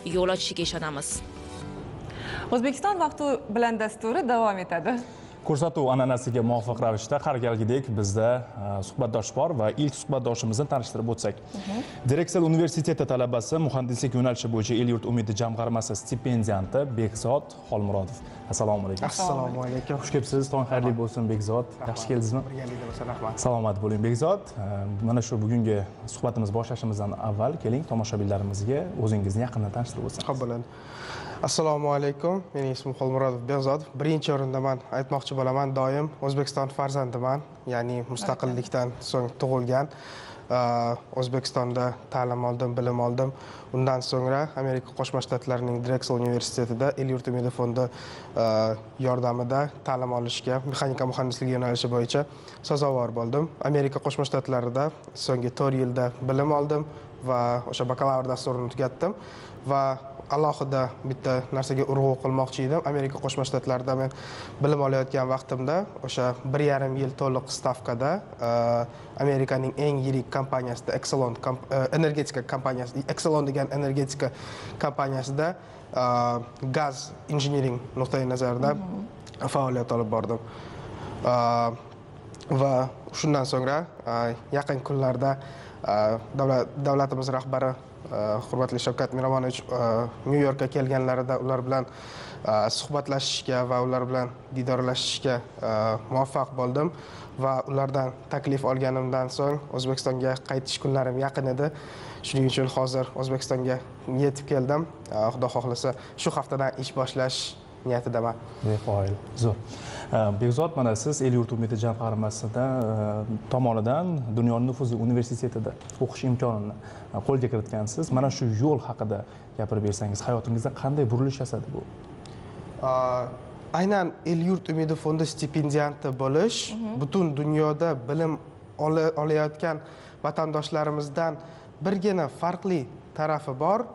yo'l ochishiga ishonamiz. O'zbekiston vaqti bilan dasturi davom etadi. Ko'rsatuv an'anasiga muvofiq ravishda har galgidek bizda suhbatdosh bor va ilk suhbatdoshimizni tanishtirib o'tsak. Drexel universiteti talabasi, muhandislik yo'nalishi bo'yicha El-yurt umidi jamg'armasi stipendianti Bekzod Xolmurodov. Assalomu alaykum. Assalomu alaykum. Xush kelibsiz, tong xayrli bo'lsin Bekzod. Yaxshi keldingizmi? Birgalikda bo'lsin, rahmat. Salomat bo'ling Bekzod. Mana shu bugungi suhbatimiz boshlashimizdan avval keling tomoshabinlarimizga o'zingizni yaqindan tanishtirib o'tsangiz. Xo'p, bo'ladi. Assalomu alaykum. Mening ismim Xolmurodov Bekzod. Birinchi o'rinda men aytmoqchi bo'laman, doim O'zbekiston farzandiman, ya'ni mustaqillikdan so'ng tug'ilgan. O'zbekistonda ta'lim oldim, bilim oldim. Undan so'ngra Amerika Qo'shma Shtatlarining Drexel universitetida El-yurt umidi fondi yordamida ta'lim olishga, mexanika muhandisligi yo'nalishi bo'yicha sazovor bo'ldim. Amerika Qo'shma Shtatlarida so'nggi 4 yilda bilim oldim va o'sha bakalavr dasturini tugatdim va alohida bitta narsaga urg'u qilmoqchi edim. Amerika Qo'shma Shtatlarida men bilim olayotgan vaqtimda o'sha 1,5 yil to'liq stavkada Amerikaning eng yirik kompaniyasida Exelon energetika kompaniyasi, Exelon degan energetika kompaniyasida gaz injiniring nuqtai nazaridan faoliyat olib bordim. Va shundan so'ngra yaqin kunlarda davlatimiz rahbari hurmatli Shavkat Miromonovich Nyu Yorkka kelganlarida ular bilan suhbatlashishga va ular bilan diydorlashishga muvaffaq bo'ldim va ulardan taklif olganimdan so'ng O'zbekistonga qaytish kunlarim yaqin edi. Shuning uchun hozir O'zbekistonga yetib keldim. Xudo xohlasa shu haftadan ish boshlash niyatidaman. Befoil, zo'r. Bekzod, mana siz El-yurt umidi jamg'armasida tomonidan dunyoning nufuzli universitetida o'qish imkonini qo'lga kiritgansiz. Mana shu yo'l haqida gapirib bersangiz, hayotingizda qanday burilish yasadi bu? Aynan El-yurt umidi fondi stipendianti bo'lish butun dunyoda bilim olayotgan vatandoshlarimizdan birgina farqli tarafi bor.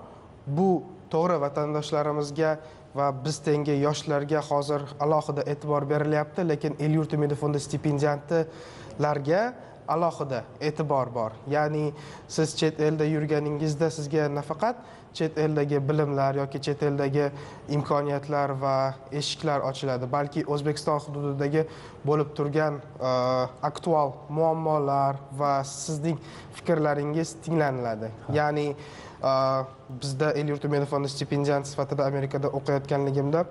Bu to'g'ri, vatandoshlarimizga va biz tengi yoshlarga hozir alohida e'tibor berilyapti, lekin El-yurt umidi fondi stipendiantlarga alohida e'tibor bor. Ya'ni siz chet elda yurganingizda sizga nafaqat chet eldagi bilimlar yoki chet eldagi imkoniyatlar va eshiklar ochiladi, balki O'zbekiston hududidagi bo'lib turgan aktual muammolar va sizning fikrlaringiz tinglaniladi. Ya'ni bizda El-yurt umidi fondi stipendiant sifatida Amerikada o'qiyotganligimda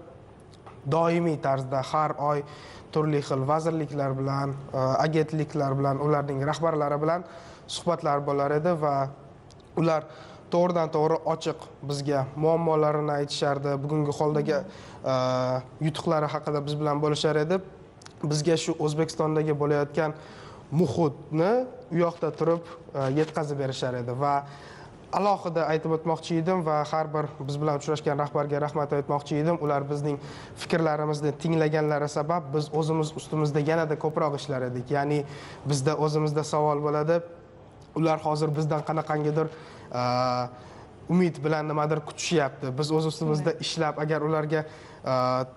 doimiy tarzda har oy turli xil vazirliklar bilan, agentliklar bilan, ularning rahbarlari bilan suhbatlar bo'lar edi va ular to'g'ridan to'g'ri ochiq bizga muammolarini aytishardi, bugungi holdagi yutuqlari haqida biz bilan bo'lishar edi. Bizga shu O'zbekistondagi bo'layotgan muhitni u yoqda turib yetkazib berishar edi va alohida aytib o'tmoqchi edim va har bir biz bilan uchrashgan rahbarga rahmat aytmoqchi edim. Ular bizning fikrlarimizni tinglaganlari sabab biz o'zimiz ustimizda yanada ko'proq ishlar edik. Ya'ni bizda o'zimizda savol bo'ladi. Ular hozir bizdan qanaqangidir umid bilan nimadir kutishyapti. Biz o'z ustimizda ishlab, agar ularga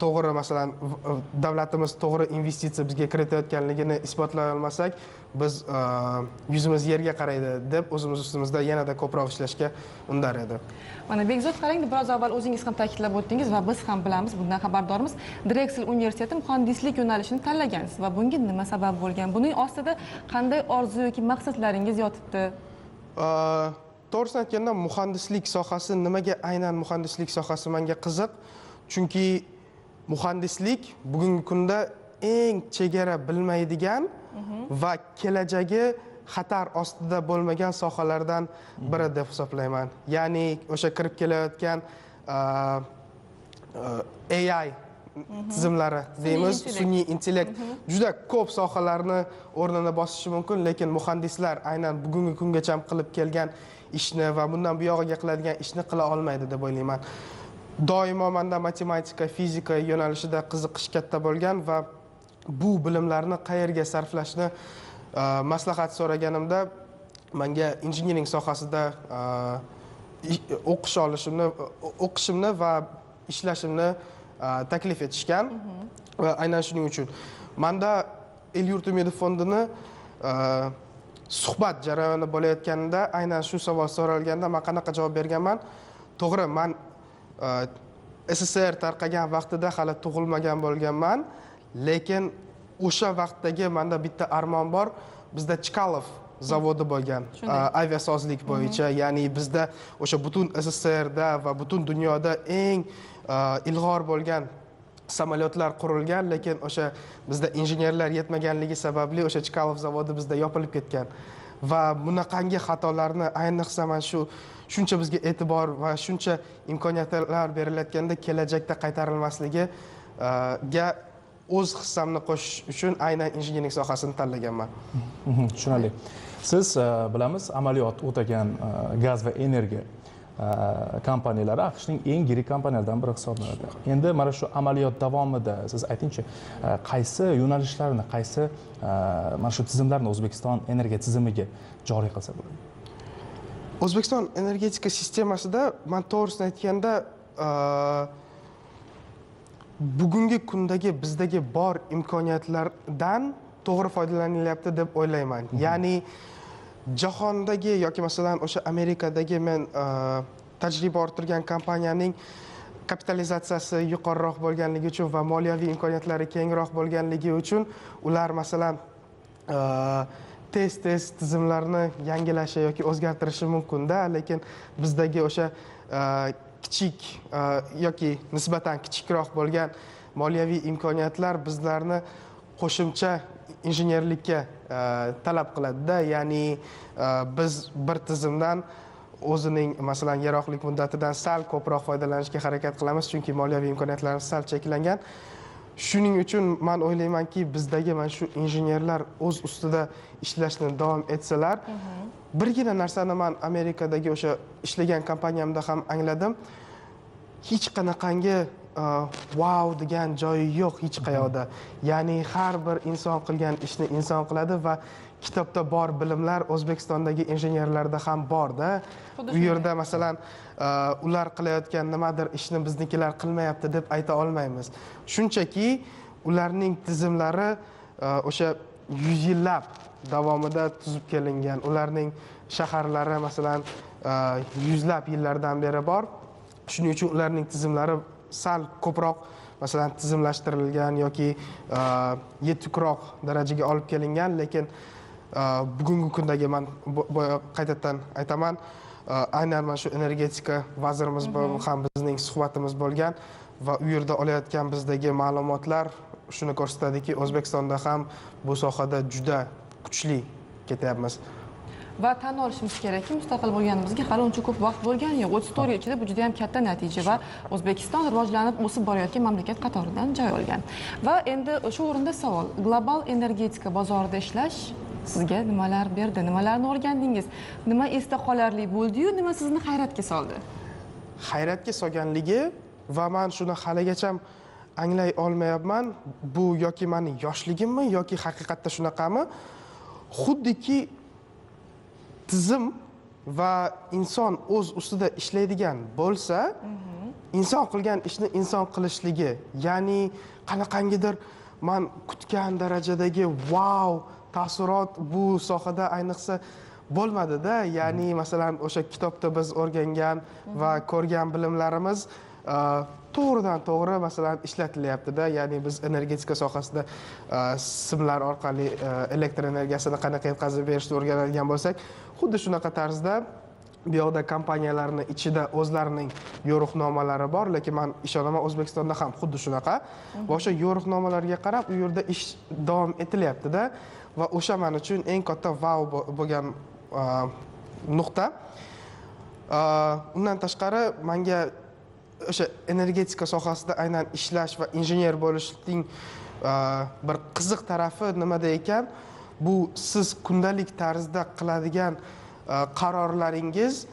to'g'ri, masalan, davlatimiz to'g'ri investitsiya bizga kiritayotganligini isbotlay olmasak, biz yuzimiz yerga qaraydi deb o'zimiz ustimizda yanada ko'proq ishlashga undar edi. Mana Bekzod, qarang, biroz avval o'zingiz ham ta'kidlab o'tdingiz va biz ham bilamiz, bundan xabardormiz. Drexel universiteti muhandislik yo'nalishini tanlagansiz va bunga nima sabab bo'lgan? Buning ostida qanday orzu yoki maqsadlaringiz yotibdi? To'g'risini aytganda, muhandislik sohasi, nimaga aynan muhandislik sohasi menga qiziq? Chunki muhandislik bugungi kunda eng chegara bilmaydigan va kelajagi xatar ostida bo'lmagan sohalardan biri deb hisoblayman. Ya'ni o'sha kirib kelayotgan AI tizimlari deymiz, sun'iy intellekt juda ko'p sohalarni o'rnini bosishi mumkin, lekin muhandislar aynan bugungi kungacha qilib kelgan ishni va bundan buyog'iga qiladigan ishni qila olmaydi deb o'ylayman. Doimo menda matematika, fizika yo'nalishida qiziqish katta bo'lgan va bu bilimlarni qayerga sarflashni maslahat so'raganimda menga injiniring sohasida o'qish olishimni, o'qishimni va ishlashimni taklif etishgan va aynan shuning uchun menda El-yurt umidi fondini suhbat jarayoni bo'layotganida aynan shu savol so'ralganda men qanaqa javob berganman? To'g'ri, men SSSR tarqagan vaqtida hali tug'ilmagan bo'lganman, lekin o'sha vaqtdagi menda bitta armon bor. Bizda Chkalov zavodi bo'lgan aviasozlik bo'yicha, ya'ni bizda o'sha butun SSSRda va butun dunyoda eng ilg'or bo'lgan samolyotlar qurilgan, lekin o'sha bizda injenerlar yetmaganligi sababli o'sha Chkalov zavodi bizda yopilib ketgan. Va bunaqangi xatolarni, ayniqsa mana shu shuncha bizga e'tibor va shuncha imkoniyatlar berilayotganda kelajakda qaytarilmasligiga o'z hissamni qo'shish uchun aynan injenerlik sohasini tanlaganman. Tushunarli. Siz bilamiz, amaliyot o'tagan gaz va energiya kompaniyalari AQShning eng yirik kompaniyalaridan biri hisoblanadi. Endi mana shu amaliyot davomida siz aytingchi, qaysi yo'nalishlarni, qaysi mana shu tizimlarni O'zbekiston energiya tizimiga joriy qilsa bo'ladi? O'zbekiston energetika sistemasida men to'g'risini aytganda bugungi kundagi bizdagi bor imkoniyatlardan to'g'ri foydalanilyapti deb o'ylayman. Ya'ni jahondagi yoki masalan o'sha Amerikadagi men tajriba orttirgan kompaniyaning kapitalizatsiyasi yuqoriroq bo'lganligi uchun va moliyaviy imkoniyatlari kengroq bo'lganligi uchun ular masalan tez-tez tizimlarni yangilashi yoki o'zgartirishi mumkin-da, lekin bizdagi o'sha kichik yoki nisbatan kichikroq bo'lgan moliyaviy imkoniyatlar bizlarni qo'shimcha injenerlikka talab qiladi-da. Ya'ni biz bir tizimdan o'zining masalan yaroqlik muddatidan sal ko'proq foydalanishga harakat qilamiz, chunki moliyaviy imkoniyatlarimiz sal cheklangan. Shuning uchun men o'ylaymanki, bizdagi mana shu injenerlar o'z ustida ishlashni davom etsalar, birgina narsani men Amerikadagi o'sha ishlagan kompaniyamda ham angladim. Hech qanaqangi wow degan joyi yo'q hech qayoqda. Ya'ni har bir inson qilgan ishni inson qiladi va kitobda bor bilimlar O'zbekistondagi injenerlarda ham bor-da. U yerda masalan ular qilayotgan nimadir ishni biznikilar qilmayapti deb ayta olmaymiz. Shunchaki ularning tizimlari o'sha 100 yillab davomida tuzib kelingan. Ularning shaharlari masalan yuzlab yillardan beri bor. Shuning uchun ularning tizimlari sal ko'proq masalan tizimlashtirilgan yoki yetukroq darajaga olib kelingan, lekin bugungi kundagi men qaytadan aytaman, aynan mana shu energetika vazirimiz ham bizning suhbatimiz bo'lgan va u yerda olayotgan bizdagi ma'lumotlar shuni ko'rsatadiki, O'zbekistonda ham bu sohada juda kuchli ketyapmiz. Va tan olishimiz kerakki, mustaqil bo'lganimizga hali uncha ko'p vaqt bo'lgani yo'q. 34 yil ichida bu juda ham katta natija va O'zbekiston rivojlanib o'sib borayotgan mamlakat qatoridan joy olgan. Va endi shu o'rinda savol: global energetika bozorida ishlash sizga nimalar berdi, nimalarni o'rgandingiz, nima esda qolarli bo'ldi-yu, nima sizni hayratga soldi? Hayratga solganligi va men shuni haligacha anglay olmayapman, bu yoki meni yoshligimmi yoki haqiqatda shunaqami? Xuddiki tizim va inson o'z ustida ishlaydigan bo'lsa, inson qilgan ishni inson qilishligi, ya'ni qanaqangidir men kutgan darajadagi wow taassurot bu sohada ayniqsa bo'lmadi-da. Ya'ni masalan o'sha kitobda biz o'rgangan va ko'rgan bilimlarimiz to'g'ridan to'g'ri masalan ishlatilyapti-da. Ya'ni biz energetika sohasida simlar orqali elektr energiyasini qanaqa yetkazib berishni o'rganadigan bo'lsak, xuddi shunaqa tarzda bu yoqda kompaniyalarning ichida o'zlarining yo'riqnomalari bor, lekin men ishonaman O'zbekistonda ham xuddi shunaqa. Va o'sha yo'riqnomalarga qarab u yerda ish davom etilyapti-da. Va o'sha men uchun eng katta vau bo'lgan nuqta. Undan tashqari menga o'sha energetika sohasida aynan ishlash va injener bo'lishning bir qiziq tarafi nimada ekan? Bu siz kundalik tarzda qiladigan qarorlaringiz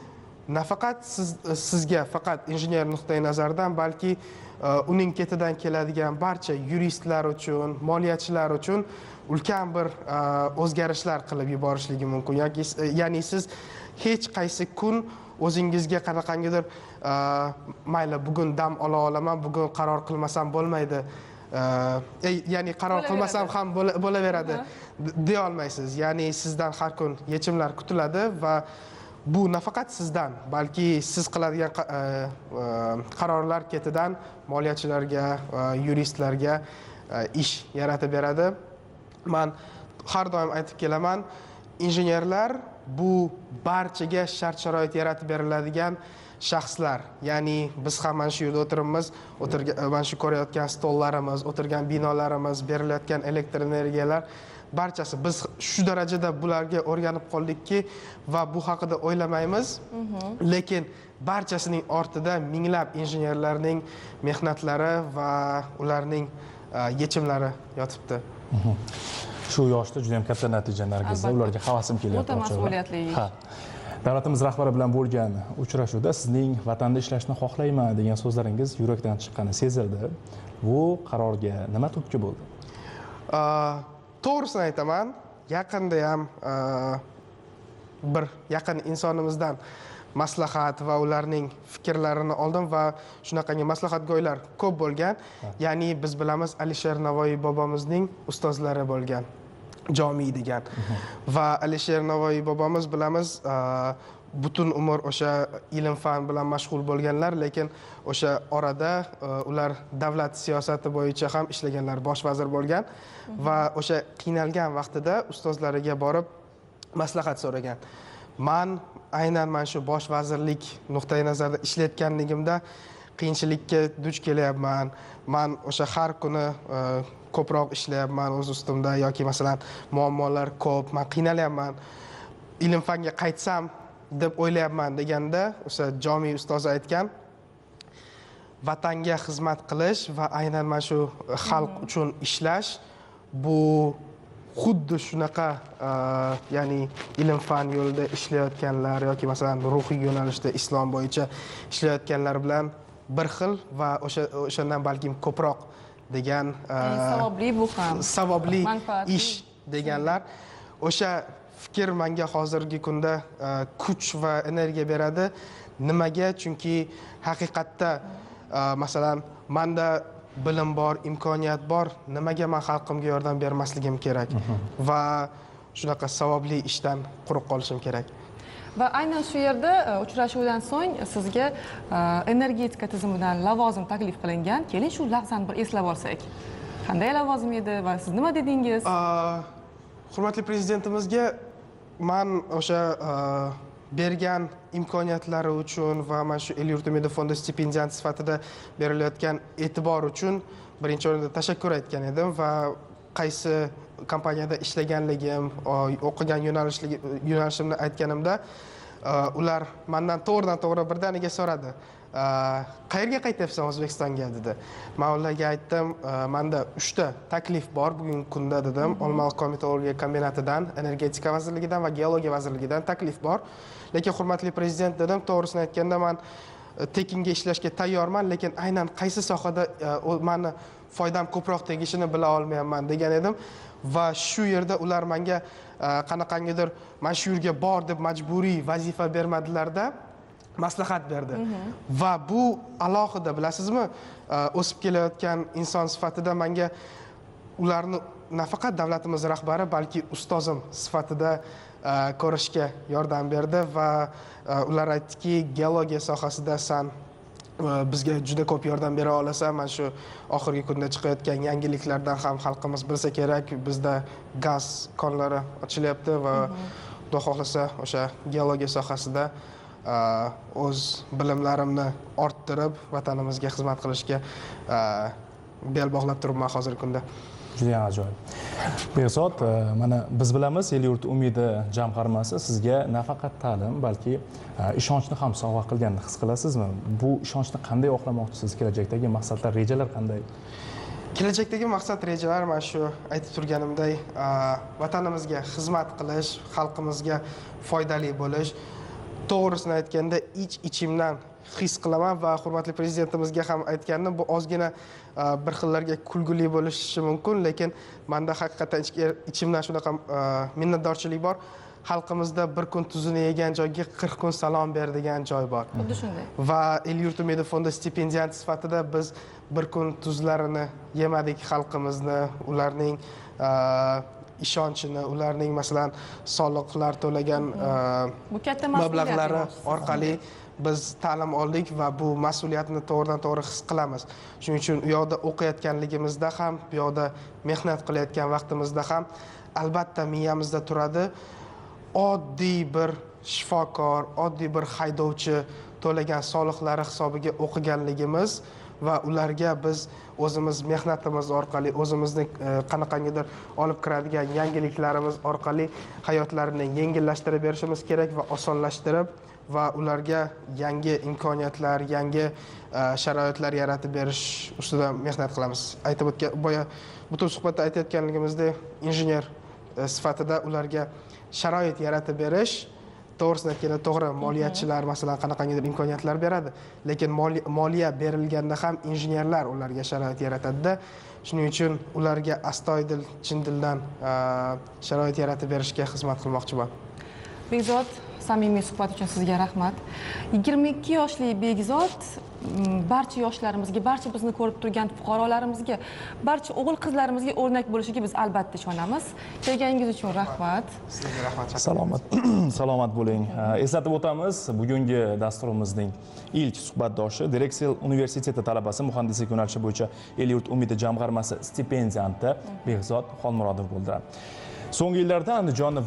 nafaqat sizga faqat injener nuqtai nazaridan, balki uning ketidan keladigan barcha yuristlar uchun, moliyachilar uchun ulkan bir o'zgarishlar qilib yuborishligi mumkin. Ya'ni siz hech qaysi kun o'zingizga qanaqangidir mayli bugun dam ola olaman, bugun qaror qilmasam bo'lmaydi, ya'ni qaror qilmasam ham bo'laveradi deya olmaysiz. Ya'ni sizdan har kun yechimlar kutiladi va Bu nafaqat sizdan, balki siz qiladigan qarorlar ketidan moliyachilarga, yuristlarga ish yaratib beradi. Man har doim aytib kelaman, injenerlar bu barchaga shart-sharoit yaratib beriladigan shaxslar. Ya'ni biz ham mana shu yerda o'tiribmiz, mana shu ko'rayotgan stollarimiz, o'tirgan binolarimiz, berilayotgan elektr energiyalar barchasi biz shu darajada bularga o'rganib qoldikki va bu haqida o'ylamaymiz. Lekin barchasining ortida minglab injenerlarning mehnatlari va ularning yechimlari yotibdi. Shu yoshda juda ham katta natija, Nargiza, ularga havasim kelyapti. O'ta mas'uliyatli ish. Davlatimiz rahbari bilan bo'lgan uchrashuvda sizning vatanda ishlashni xohlayman degan so'zlaringiz yurakdan chiqqani sezildi. Bu qarorga nima turtki bo'ldi? To'g'risini aytaman, yaqinda ham bir yaqin insonimizdan maslahat va ularning fikrlarini oldim va shunaqangi maslahatgo'ylar ko'p bo'lgan. Ya'ni biz bilamiz, Alisher Navoiy bobomizning ustozlari bo'lgan, Jomiy degan. Va Alisher Navoiy bobomiz bilamiz, butun umr o'sha ilm fan bilan mashg'ul bo'lganlar, lekin o'sha orada ular davlat siyosati bo'yicha ham ishlaganlar, bosh vazir bo'lgan va o'sha qiynalgan vaqtida ustozlariga borib maslahat so'ragan. Man aynan mana shu bosh vazirlik nuqtai nazarida ishlayotganligimda qiyinchilikka duch kelyapman. Man o'sha har kuni ko'proq ishlayapman o'z ustimda yoki masalan muammolar ko'p, man qiynalyapman. Ilm fanga qaytsam deb o'ylayapman deganda o'sha Jomiy ustozi aytgan, vatanga xizmat qilish va aynan mana shu xalq uchun ishlash bu xuddi shunaqa, ya'ni ilm fan yo'lida ishlayotganlar yoki masalan ruhiy yo'nalishda islom bo'yicha ishlayotganlar bilan bir xil va o'shandan balkim ko'proq degan, savobli bu ham, savobli ish deganlar. O'sha fikr menga hozirgi kunda kuch va energiya beradi. Nimaga? Chunki haqiqatda masalan menda bilim bor, imkoniyat bor, nimaga men xalqimga yordam bermasligim kerak va shunaqa savobli ishdan quruq qolishim kerak. Va aynan shu yerda uchrashuvdan so'ng sizga energetika tizimidan lavozim taklif qilingan. Keling shu lahzani bir eslab olsak. Qanday lavozim edi va siz nima dedingiz? Hurmatli prezidentimizga man o'sha bergan imkoniyatlari uchun va mana shu El-yurt umidi fondi stipendiant sifatida berilayotgan e'tibor uchun birinchi o'rinda tashakkur aytgan edim va qaysi kompaniyada ishlaganligim, o'qigan yo'nalishimni aytganimda ular mendan to'g'ridan-to'g'ri birdaniga so'radi. Qayerga qaytyapsan O'zbekistonga dedi. Men ularga aytdim, menda 3 ta taklif bor bugungi kunda dedim. Olmaliq kon-metallurgiya kombinatidan, energetika vazirligidan va geologiya vazirligidan taklif bor. Lekin hurmatli prezident dedim, to'g'risini aytganda men tekinga ishlashga tayyorman, lekin aynan qaysi sohada meni foydam ko'proq tegishini bila olmayapman degan edim. Va shu yerda ular menga qanaqangidir mana shu yerga bor deb majburiy vazifa bermadilarda, maslahat berdi. Va bu alohida bilasizmi, o'sib kelayotgan inson sifatida menga ularni nafaqat davlatimiz rahbari, balki ustozim sifatida ko'rishga yordam berdi va ular aytdiki, geologiya sohasida san bizga juda ko'p yordam bera olasan. Mana shu oxirgi kunda chiqayotgan yangiliklardan ham xalqimiz bilsa kerak, bizda gaz konlari ochilyapti va Xudo xohlasa o'sha geologiya sohasida o'z bilimlarimni orttirib vatanimizga xizmat qilishga bel bog'lab turibman hozirgi kunda. Juda ham ajoyib. Behzod, mana biz bilamiz, El-yurt umidi jamg'armasi sizga nafaqat ta'lim, balki ishonchni ham sovg'a qilganini his qilasizmi? Bu ishonchni qanday oqlamoqchisiz? Kelajakdagi maqsadlar, rejalar qanday? Kelajakdagi maqsad rejalar mana shu aytib turganimday, vatanimizga xizmat qilish, xalqimizga foydali bo'lish. To'g'risini aytganda ich-ichimdan his qilaman va hurmatli prezidentimizga ham aytgandim, bu ozgina bir xillarga kulgili bo'lishi mumkin, lekin menda haqiqatan ichimdan shunaqa minnatdorchilik bor. Xalqimizda bir kun tuzini yegan joyga 40 kun salom ber degan joy bor. Xuddi shunday. Va El-yurt umidi fondi stipendiant sifatida biz bir kun tuzlarini yemadik xalqimizni, ularning ishonchini, ularning masalan soliqlar to'lagan mablag'lari orqali biz ta'lim oldik va bu mas'uliyatni to'g'ridan to'g'ri his qilamiz. Shuning uchun u yoqda o'qiyotganligimizda ham, bu yoqda mehnat qilayotgan vaqtimizda ham albatta miyamizda turadi. Oddiy bir shifokor, oddiy bir haydovchi to'lagan soliqlari hisobiga o'qiganligimiz va ularga biz o'zimiz mehnatimiz orqali, o'zimizni qanaqangidir olib kiradigan yangiliklarimiz orqali hayotlarini yengillashtirib berishimiz kerak va osonlashtirib va ularga yangi imkoniyatlar, yangi sharoitlar yaratib berish ustida mehnat qilamiz. Aytib o'tgan, boya butun suhbatda aytayotganligimizdek, injener sifatida ularga sharoit yaratib berish, to'g'risini aytganda to'g'ri, moliyachilar masalan qanaqangidir imkoniyatlar beradi, lekin moliya berilganda ham injenerlar ularga sharoit yaratadi-da. Shuning uchun ularga astoydil, chin dildan sharoit yaratib berishga xizmat qilmoqchiman. Bekzod, samimiy suhbat uchun sizga rahmat. 22 yoshli Bekzod barcha yoshlarimizga, barcha bizni ko'rib turgan fuqarolarimizga, barcha o'g'il qizlarimizga o'rnak bo'lishiga biz albatta ishonamiz. Kelganingiz uchun rahmat. Sizga rahmat. Salomat, salomat bo'ling. Eslatib o'tamiz, bugungi dasturimizning ilk suhbatdoshi Drexel universiteti talabasi, muhandislik yo'nalishi bo'yicha El-yurt umidi jamg'armasi stipendianti Behzod Xolmurodov bo'ldi. So'nggi yillarda Andijon